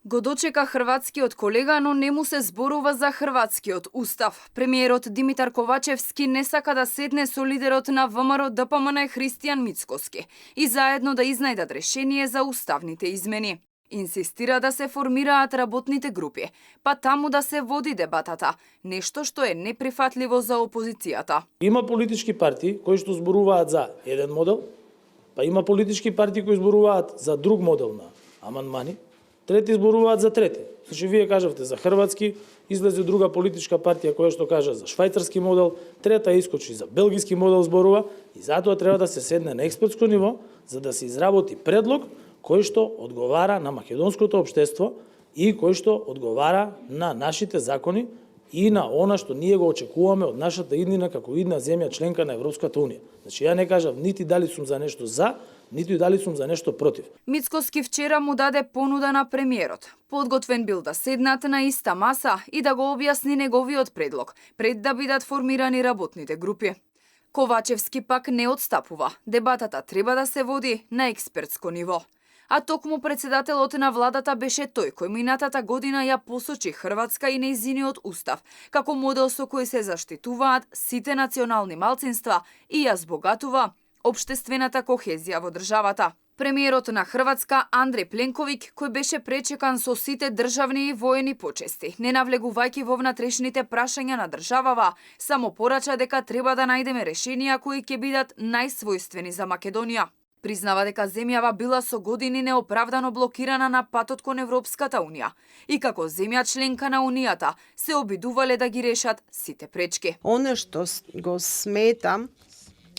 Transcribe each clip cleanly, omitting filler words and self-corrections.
Го дочека хрватскиот колега, но не му се зборува за хрватскиот устав. Премиерот Димитар Ковачевски не сака да седне со лидерот на ВМРО ДПМН Христијан Мицкоски и заедно да изнајдат решение за уставните измени. Инсистира да се формираат работните групи, па таму да се води дебатата, нешто што е неприфатливо за опозицијата. Има политички партии кои што зборуваат за еден модел, па има политички партии кои зборуваат за друг модел на амандмани, трети зборуваат за трети. Значи, вие кажавте за хрватски, излезе друга политичка партија која што кажа за швајцарски модел, трета искочи за белгиски модел зборува и затоа треба да се седне на експертско ниво за да се изработи предлог кој што одговара на македонското општество и кој што одговара на нашите закони и на она што ние го очекуваме од нашата иднина како идна земја членка на Европската унија. Значи, ја не кажав нити дали сум за нешто за, ниту и дали сум за нешто против. Мицкоски вчера му даде понуда на премиерот. Подготвен бил да седнат на иста маса и да го објасни неговиот предлог, пред да бидат формирани работните групи. Ковачевски пак не отстапува. Дебатата треба да се води на експертско ниво. А токму председателот на владата беше тој кој минатата година ја посочи Хрватска и нејзиниот устав како модел со кој се заштитуваат сите национални малцинства и ја збогатува општествената кохезија во државата. Премиерот на Хрватска Андреј Пленковиќ, кој беше пречекан со сите државни и воени почести, не навлегувајќи во внатрешните прашања на државава, само порача дека треба да најдеме решенија кои ќе бидат најсвојствени за Македонија. Признава дека земјава била со години неоправдано блокирана на патот кон Европската унија и како земја членка на унијата се обидувале да ги решат сите пречки. Оно што го сметам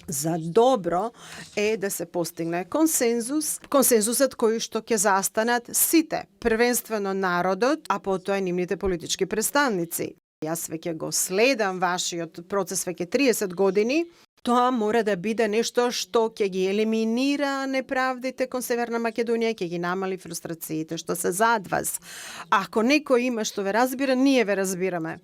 за добро е да се постигне консензус, консензусот кој што ќе застанат сите, првенствено народот, а потоа и нивните политички представници. Јас веќе го следам вашиот процес веќе 30 години. Тоа мора да биде нешто што ќе ги елиминира неправдите кон Северна Македонија, ќе ги намали фрустрациите што се зад вас. Ако некој има што ве разбира, ние ве разбираме.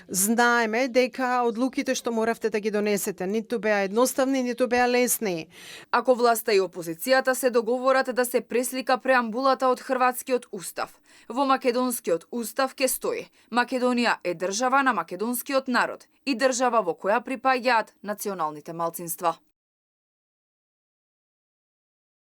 Знаеме дека одлуките што моравте да ги донесете ниту беа едноставни, ниту беа лесни. Ако власта и опозицијата се договорат да се преслика преамбулата од хрватскиот устав, во македонскиот устав ке стои: Македонија е држава на македонскиот народ и држава во која припаѓаат националните малцинства.